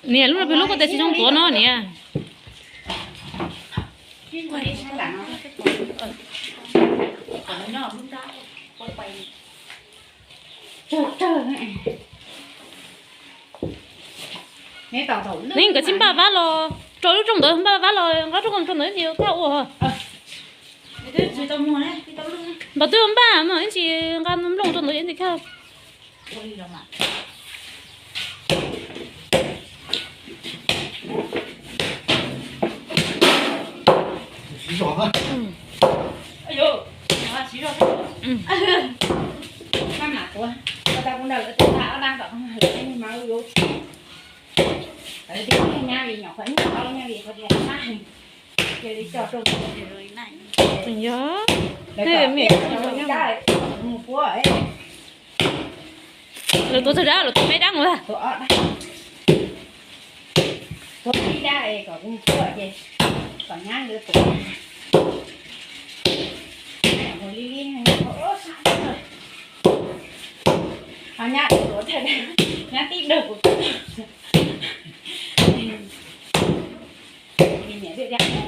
Niam, lub no pem lub ko taw tsis zoo tuav no niam. Neb nkawd tsis npaj vab los rau lub rooj ntawd, npaj vab los nqa rooj rau ntawd ib ntsis kaj ua. Npaj twb npaj mas ib ntsis nqa nplooj rau ntawd ib ntsis kaj. Yog, lawv tuav txog dab, lawv tuav peb dab mus. Nyab tib daug kuv,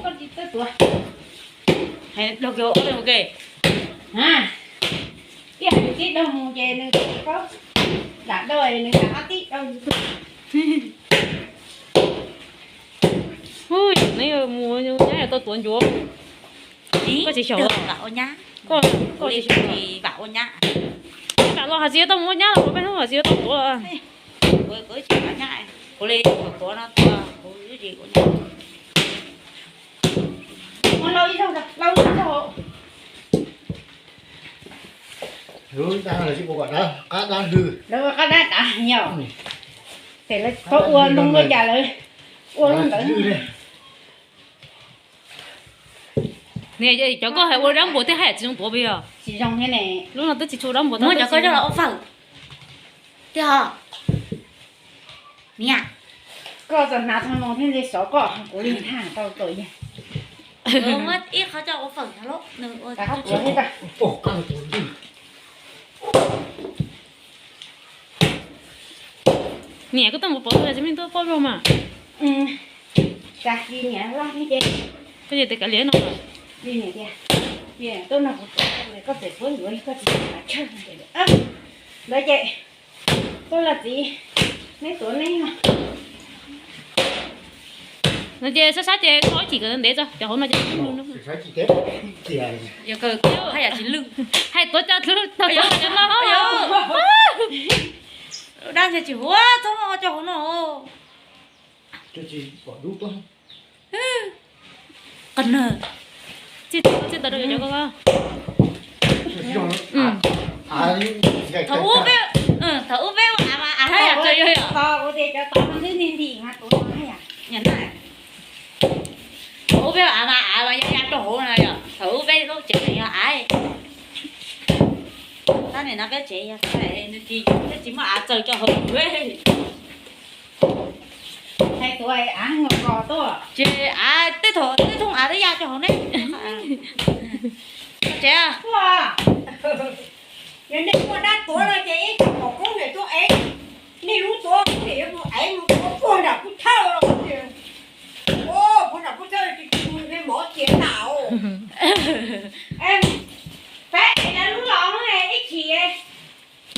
koj tsis txawj tuav. Daug kiag ua ke. Ib hais nws tib daug mus ces nws tsis paub, dam daug nws dam ob tib daug. Hu, neb mus nyab yog tau tuav ncuav. Koj tsis xyaum los? Koj, koj tsis xyaum los? Vam los hais tsis tau mus ua nyab los, peb hnub hais tsis tau tuav. Lawv ua qab dab dav yom. Ces lawv tau ua noo ua cas lawv ua lub ntawd. Niam, cov koj hais ua dab npuas thiab haj yam tsis zoo tuav pes yog? Tsis zoo thiab ne. Lub no twb tsis tshua dab npuas, muab cov koj coj los ua fawm. Tiag ho. Niam, koj txawm hnav txog no thiab ntshe xyov koj, kuv li thaj tau txawm yag. Muab ib qho coj ua fawm los nws ua. Niam, koj tuaj mus pov tsis me tuaj poj zog mas. Koj ces tes kav liam no. Koj txawm tuaj yuav koj tsis tshawj ntawd ces, koj los txiv, neb tuav neb no. No ces sab sab ces koj ib chim kom ntev tso, cov hauv no ces hais tuav cov, tuav cov no. Dab tsis huab txhob coj hauv no. Qhov no, txij tau rau cov ko. Thaum ub peb, thaum ub peb ua av mas av haj yam tsawg yog yom. Thaum ub peb ua av mas av mas ya ya rau hauv no yom. Thaum ub peb lub tsev yog av. Tab nim no peb tsev yog, nws tsis, peb tsis muaj av tsaws rau hauv. Hais tuav av ngos kos tuaj. Ces av tej thaum tej thooj av twb ya rau hauv ne. Tsev, yog nej muaj dab tuav no ces ib txhia pom koob niam tuaj ev. Nej lub tuav koob niam yuav mus ev mus tuav puag nram Kub Thawj los. Puag nram Kub Thawj tsis mus mov cia tas. Peb ev lub los ib chim,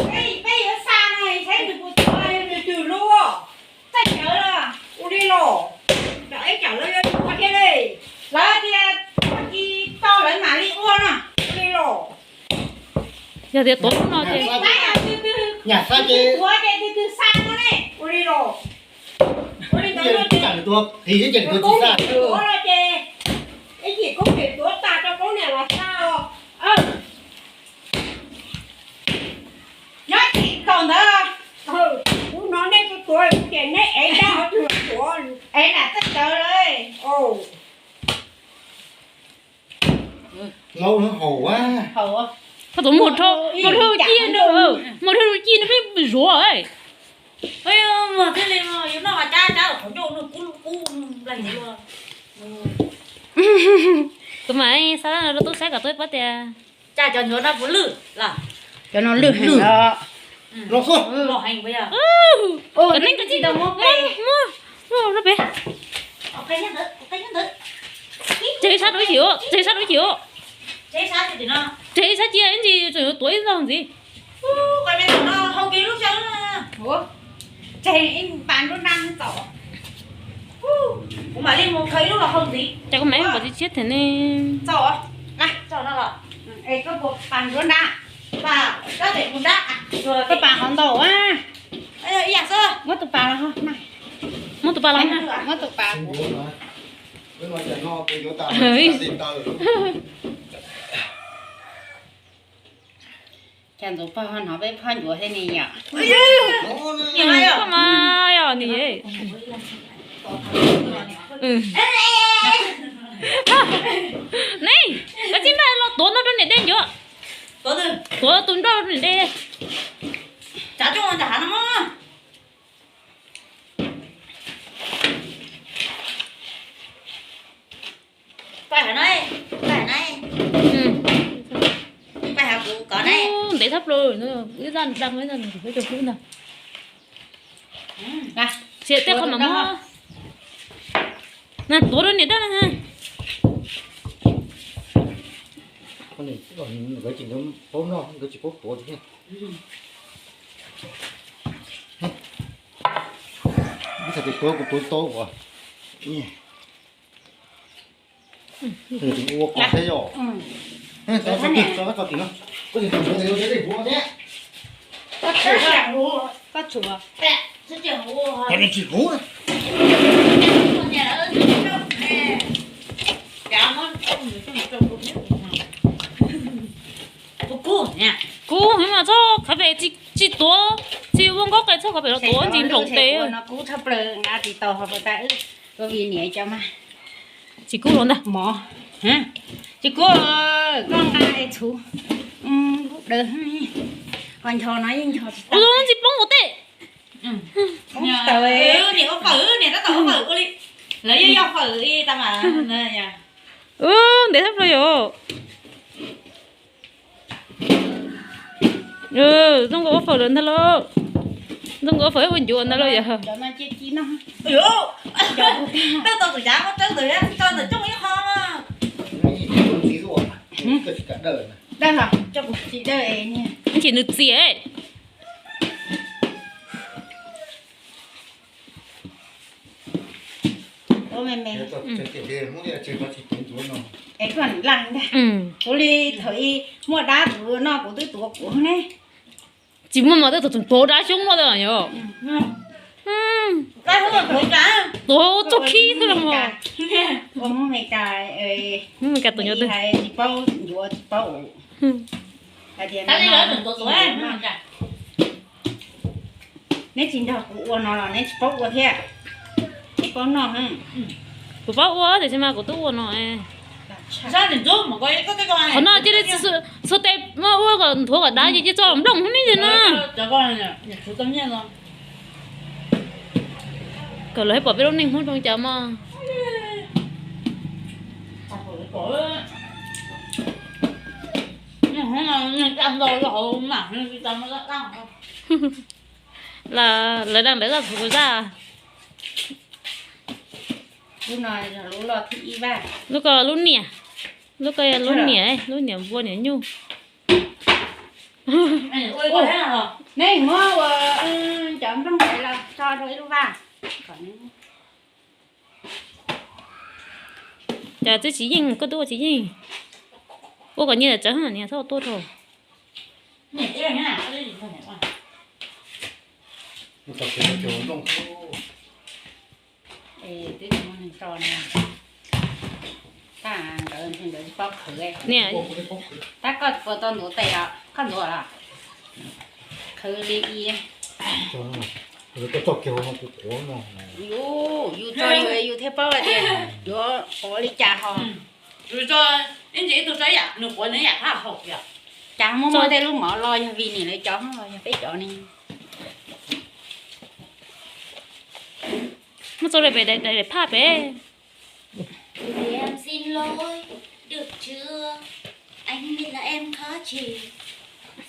peb yuav xa no saib nws puas tuav nws twg lub. Txawj cawv los? Ua li los, tsam ib tsam lawv yuav tuav thiab li. Lawv tias tuav tsis tau lawv mam li ua no. Ua li los. Yog tias tuav lub no ces, tuav ces twg twg xa no ne. Ua li los. Ua li ntawd no ces, tuav no ces ib chim koob niam tuav tas rau koob niam los xa os. Nyob tsis kaum ntawd, kuv hnov nej tuav tuav ces neb ev dab ho tuav, ev nram txawj cawv lawm. Koj tuav muag dhau, muag dhau ci, muag dhau ci no peb zuav. Muag thiaj li yuav noj mas cab cab qhov ncauj no kub kub nplaig. Kuv mam xav rau tub saib kom tub paub tias cov nyuam no puas lwj los. Cov no lwj heev os. Los heev puas yog? Kom neeg tsis tau muab pe. Muab, muab rau pem. Tseg sab rau ib chim, tseg sab rau ib chim. Tseg sab cia ib ntsis tseem yuav tuav ib zaug ntxiv. Tseg ib pas nruab nrab txaus. Kuv mam li mus khaws ib lub los hau ntxiv. Ces kuv mam li mus pom tsis tshiab them ne. Txaus, txaus no los. Es koj puas pas nruab nrab? Koj pas qhov ntau a. Muab tus pas los, muab tus pas los, muab tus pas. Cas ntxuav pog ho hnov peb phoj ncuav thiab ne yom? Koj mas yog ni. Ne, koj tsis npaj los tuav no rau niam dej ncuav. Tuav tus nroj rau niam dej. Ntev thab plaws, ib zaj dab ib zaj nws peb rau hlub ntag. Sim tej qho mam muab na tuav rau niam dej na. Nkawd tsis paub noj, nkawd tsis paub tuav. Ib txhais tes tuav kuv tuav tau uas ua qos thiab yom. Koj tshuav, koj tshuav. Tsis huv. Kub heev mas txhob khav pem, tsis tuav, tsis ua nkauj qe txhob khav pem los tuav ntsis nplaum tes. Kub tshaj plaws nqa tsis tau ho puas tas wb, koj vim niam cov mas. Tsis kub los ntag. Mov, tsis kub, koj nqa es txhuv, kub dawb, ho ncho no yeej ncho tsis tau. Ua tsis poob ua tej. Niam ua fawm, niam tab tom ua fawm ua li, lawv yeej yog fawm li tas mas. Ntev thab plaws yom. Zoo nkaus ua fawm lawm ntag lauj. Zoo nkaus ua fawm ua ncuav ntag lauj yom. Tab tom tus cav muab tsawb ntawm tso ntawm cooj ib qho. Dawb los, coj kuv txiv dawb. Nchis nws txias. Ua me me. Es koj laj ntag. Kuv li thaum ub muaj dab kuv noj kuv twb tuav kuv ne. Tsis muaj mas twb tuav dab xyoob noj yom. Tuav txoj khib xwb los mas. Ua Hmoob Amelikas, Hmoob Amelikas tuav ncuav twg tsis paub ncuav tsis paub. Neb tsis nrog kuv ua no los neb tsis paub ua thiab. Neb paub noj. Kuv paub ua tiam sis mas kuv twb ua no. Qhov no cia li txhua tes muab ua kom nthuav kom dav ces cia tso nplooj hnub neb ntag na. Kom lawv pom peb lub neej Hmoob zoo cas mog. Lawv dag lawv zaj kuv zaj. Lub ko lub niam, lub ko lub niam, lub niam npua niam nyuj. Neb muab ua cov nplooj los tso rau ib lub vaj. Cas twb tsis yeej, koj twb ua tsis yeej. Ua kom nyias tsawv niag txhob ua tuaj rau. Niam, tab koj puas tau ntuav tes os, koj ntuav los? Qhwv li i. Yus, yus tso yus, yus thiaj paub hais tias yuav ua li cas ho. Yus tso ib ntsis ib tug tso ib yam, nws quav nws ib yam haj haum yom. Cas muaj muaj tej lub mov los yog vim niam lawv cov los yog peb cov ne. Muab tso daim daim phaj pem. Được chưa? Anh biết là em khó chịu.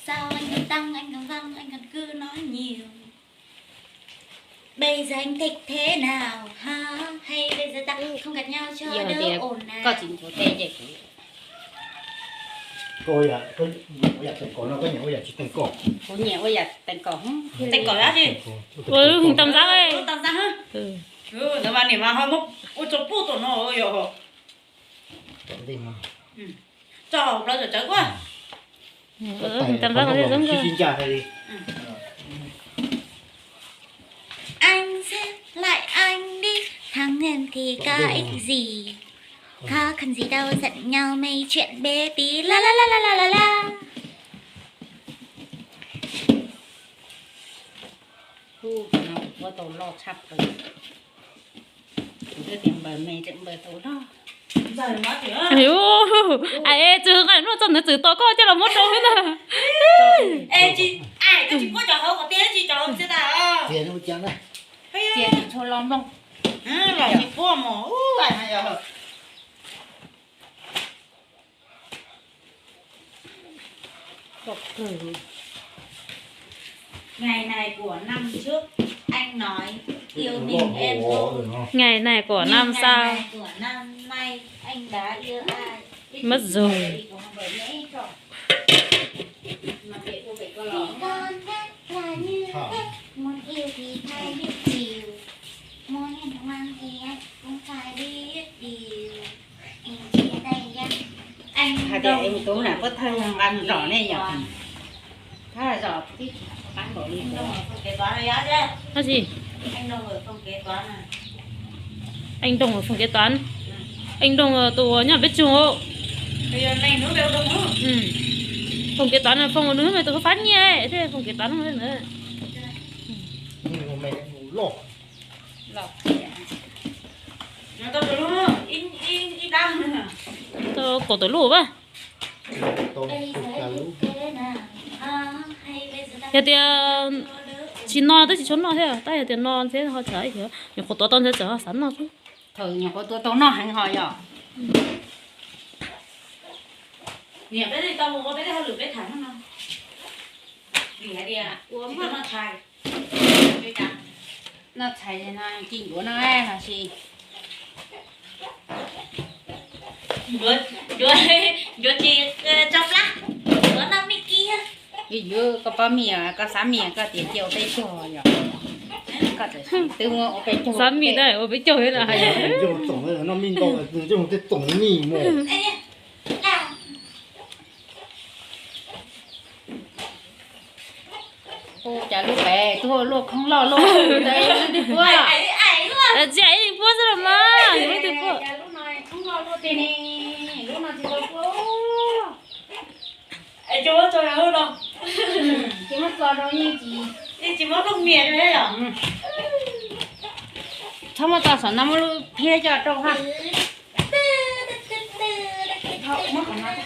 Sao anh cứ tăng, anh còn văng, anh còn cứ nói nhiều. Bây giờ anh thích thế nào hả? Hay bây giờ ta không gặp nhau cho đỡ ồn à? Koj tsis nthuav tej ces kuv. Koj ua yam teem kom no, koj nyiam ua yam tsis teem kom. Kuv nyiam ua yam teem kom. Teem kom dab tsi? Ua tam ntxab. Tam ntxab. Ntawd mas niam mas ho muab ua tso puj tom no yog. Tso plaws tsawv tsawv kuj. Tam ntxab. Anh xếp lại anh đi, thắng em thì có ích gì. Có cần gì đâu, giận nhau mấy chuyện bé tí, la la la la la la la. Hu, no kuv puab tau loj tshaj plaws. Kuv twb tias npaws me tseem npaws tau loj. Aib, tsis nqaij noj txog ntawd txwm tos koj coj los muab rau xwb ntag. Cia tsis tshua lo nplooj. Los tsis puab mos. Ngày này của năm trước, anh nói yêu mình em thôi. Ngày này của năm sau. Ngày này của năm nay, anh đã yêu ai? Mất rồi. Thì con nhắc là như thế, muốn yêu thì phải biết chịu, muốn hẹn hò thì anh cũng phải biết điều. Hais tias es tus nam puab thawj nqa zom nej yom. Thab zom tib qab npaum li ntawd. Hab tsi? Anh Đông ở phòng kế toán. Anh Đông ở phòng kế toán. Tus uas nyob peb tsoog. Phòng kế toán, phòng nws tus fab nyiaj thiab phòng kế toán. Tau kaum tawm lub a. Yog tias tsis no twb tsis tshua noj thiab, tab yog tias no ntshe ho tsam nyuam qhuav tuav tau ntshe tsam ho xav noj xwb. Thaum nyuam qhuav tuav tau noj heev ho yog. Niam, peb tau ua peb tej hauj lwm peb tham no. Vim hais tias ua tsis tau noj tshais. Noj tshais no ci ncuav no los sis ncuav tsis tso plab, ncuav noj me kis. Yuav yuav koj pab mias, koj xav mias koj tias cia ua peb caug yom. Koj txawm twb muab ua peb caug. Xav mias ua peb caug thiab los hais. Noj me ntau, tej txoom ni mus. Ua cas lub pem tuaj luaj khoob loj luaj, leej twg puab? Tsis hais leej puab xwb los mas, yog leej twg puab. Lub no khoob loj luaj tiag ne, lub no tsis tau puab. Tsis muab txo rau yeej tsis, yeej tsis muab lub mias rau yom. Txhob muab txo saum no, muab lub phiab coj rau ha. Muab qhov no.